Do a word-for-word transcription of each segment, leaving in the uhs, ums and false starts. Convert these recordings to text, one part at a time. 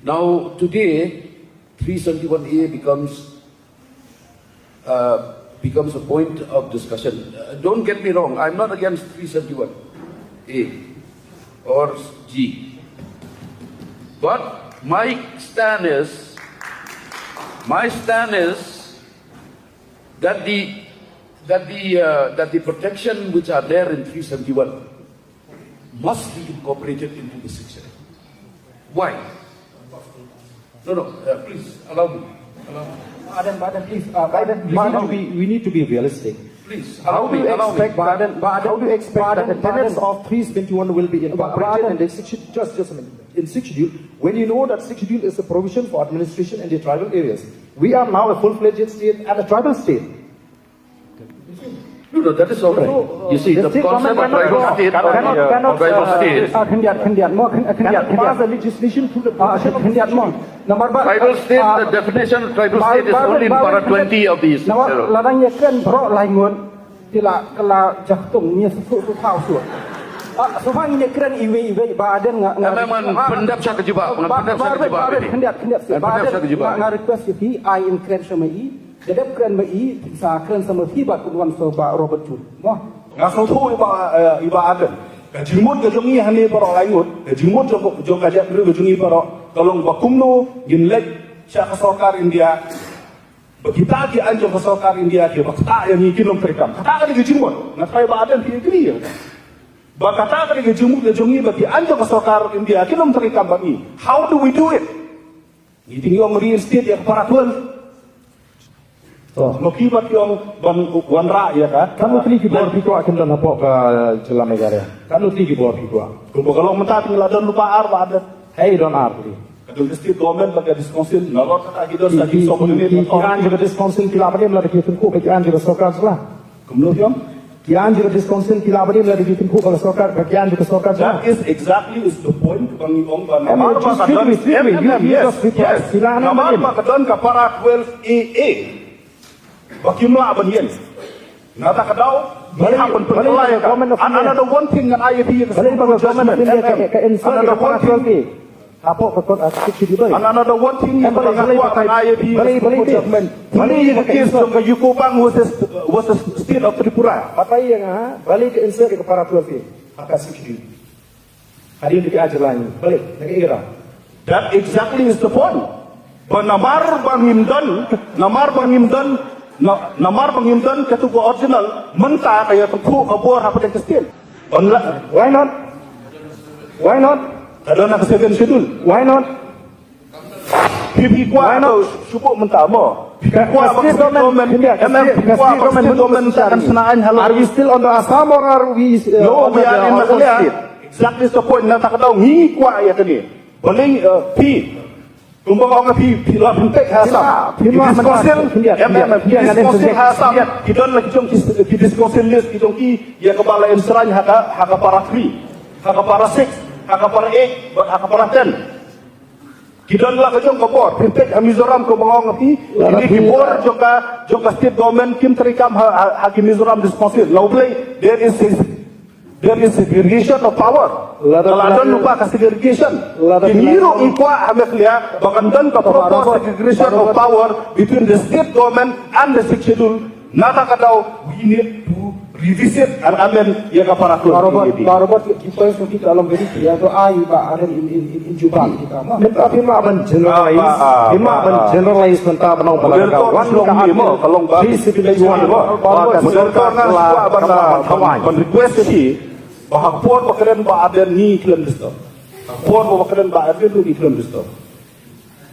Now, today, three seventy-one A becomes uh, becomes a point of discussion. Uh, don't get me wrong, I'm not against three seventy-one A or G. But my stand is, my stand is that the that the uh, that the protection which are there in three seventy-one must be incorporated into the sixth schedule. Why? No, no, uh, please allow me. Allow me. Pardon, pardon, please. Uh, pardon, we need to be, we need to be realistic. Please, allow me, allow me. Pardon, pardon, how do you expect that the tenets of three seventy-one will be incorporated in the sixth schedule? Just, just a minute. In sixth schedule, when you know that sixth schedule is a provision for administration in the tribal areas, we are now a full-fledged state and a tribal state. No, no, that is all right. You see, the concept of tribal state or tribal state. Ah, khyndiat, khyndiat, mo, khyn-, khyndiat, khyndiat. Pass the legislation through the provision of the sixth schedule. Number ba, tribal state, the definition of tribal state is only in para twenty of these. Number, la dang ïa kren bro lai ngut. Ti la, ka la jah tung, ni su, su, su, su. Ah, so ba ngi kren iwei, iwei, Bah Ardent nga, nga. Em, em, ngan pyndep sha ka jubab, ngan pyndep sha ka jubab. Khyndiat, khyndiat, Bah Ardent, nga, nga request ïa phi, ai ïa kren sha ma i. Ka dep kren ma i, sa kren sa ma phi bad u wan sa Bah Robert June. Mo. Nga sngewthuh i Bah, eh, i Bah Ardent. Ka jingmut ka jong ngi hangne baroh lai ngut, ka jingmut jong, jong ka jaitbynriew ka jong ngi baroh, ka long ba kumno ngin leit sha ka sorkar India. Ba kita ki aiñ jong ka sorkar India kiba ktah ïa ngi kin ym treikam. Kata ka dei ka jingmut. Nga tharai Bah Ardent phi agree ïa. Ba kata ka dei ka jingmut ka jong ngi ba ki aiñ jong ka sorkar India kin ym treikam bad ngi. How do we do it? Ngi dei ngi ong reinstate ïa ka para twelve. To. Mo ki ba ki ong ban wanrah ïa ka. Katno tylli ki bor phi kwah kin don hapoh ka jylla Meghalaya? Katno tylli ki bor phi kwah? Kumba ka long mynta te ngi la don lypa ar, Bah Ardent. Hei, don ar tylli. Ka don ka state government bad ka district council, nalor kata ki don sa ki, ki, ki, ki aiñ jong ka district council ki lah ban im lada ki tyngkhuh bad ki aiñ jong ka sorkar jylla. Kumno phi ong? Ki aiñ jong ka district council ki lah ban im lada ki tyngkhuh bad ka sorkar, bad ki aiñ jong ka sorkar jylla. That is exactly is the point ba ngi ong ba namar ba ka don, em, em, em, yes, yes. Namar ba ka don ka para twelve A A. Ba kim lah ban ïeng. Nangta ka daw, balei, balei ba ka Government of India, and another one thing ngan ai ïa phi, balei ba ka Government of India ka, ka insert ïa ka para twelve A hapoh ka, ka, ka Sixth Schedule? And another one thing, balei, balei ba ka, balei, balei, balei ba ka insert? Balei ba ka insert? Balei ba ka insert ïa ka para twelve A ha ka Sixth Schedule? Hadien ba ki ai jylla ïa ngi. Balei, na ka era. That exactly is the point. Ba namar ba ngim don, namar ba ngim don, na-, namar ba ngim don katu ka original, mynta ka ïatyngkhuh ka bor hapdeng ka state. Why not? Why not? Ka don ha ka Seventh Schedule. Why not? Phi, phi kwah to shu buh mynta mo. Phi kwah ba ka state government, em, em, phi kwah ba ka state government mynta kan shna aiñ halor. Are we still under Assam or are we, uh, no, we are in Meghalaya. Exactly the point. Nangta ka daw ngi kwah ïa kane. Balei, uh, phi, kumba ong phi, phi la pynpeit ha Assam. Phi district council, em, em, phi district council ha Assam. Ki don la ki jong ki, ki district council list ki jong ki ïa kaba la enshrine ha ka, ha ka para three, ha ka para six, ha ka para eight, bad ha ka para ten. Ki don la ka jong ka bor, pynpeit ha Mizoram kumba ong phi, kine ki bor jong ka, jong ka state government kim treikam ha, ha, ha ki Mizoram District Council. La u Blei, there is a, there is segregation of power. Ka la don lypa ka segregation. Kine ruh ngi kwah ha Meghalaya ba kan don ka proper segregation of power between the state government and the Sixth Schedule. Nangta ka daw, we need to revisit and amend ïa ka para twelve. Bah Robert, Bah Robert, ki points ki ka long very clear. To ai Bah Ardent in, in, in, in jubab kita. Mynta phim lah ban generalize, phim lah ban generalize mynta ban ong ba la ka wan ka long ba three seventy-one ba ka sorkar la ka ban request ki ba ha por ba kren Bah Ardent ngi khlem disturb. Ha por ba kren Bah Ardent ngi khlem disturb.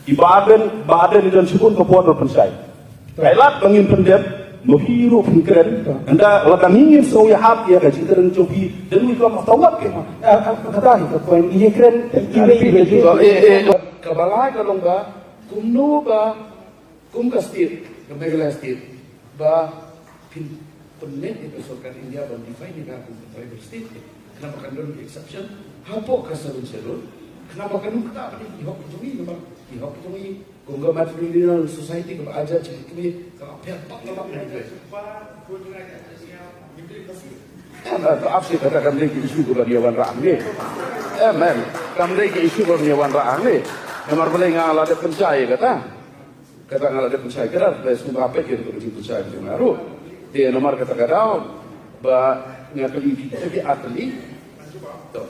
I Bah Ardent, Bah Ardent i don shibun ka por ban pynshai. Ai lad ba ngin pyndep, ma phi ruh phin kren. Ynda lada ngi ngin sngewhap ïa ka jingkren jong phi, then we come afterward. Kata hi ka point, ïa kren, ïa kren. Kaba lai ka long ba kumno ba kum ka state, ka Meghalaya state, ba phin pynmih ïa ka sorkar India ban define ïa ka kum ka tribal state. Khnang ba kan don exception hapoh ka Seventh Schedule. Khnang ba kan ym ktah ïa ki hok jong ngi, namar ki hok jong ngi kum ka matrilineal society kaba aja jingkmie ka pher bak na bak. Em, em, ap sih kata kam dei ki issue kaba ngi wanrah hangne. Em, em, kam dei ki issue kaba ngi wanrah hangne. Namar balei nga la dep pynshai kata. Kata nga la dep pynshai kata, balei sngewbha peit ïa ka jingpynshai jong nga ruh. Te namar kata ka daw ba nga kylli phi kita ki ar tylli. To.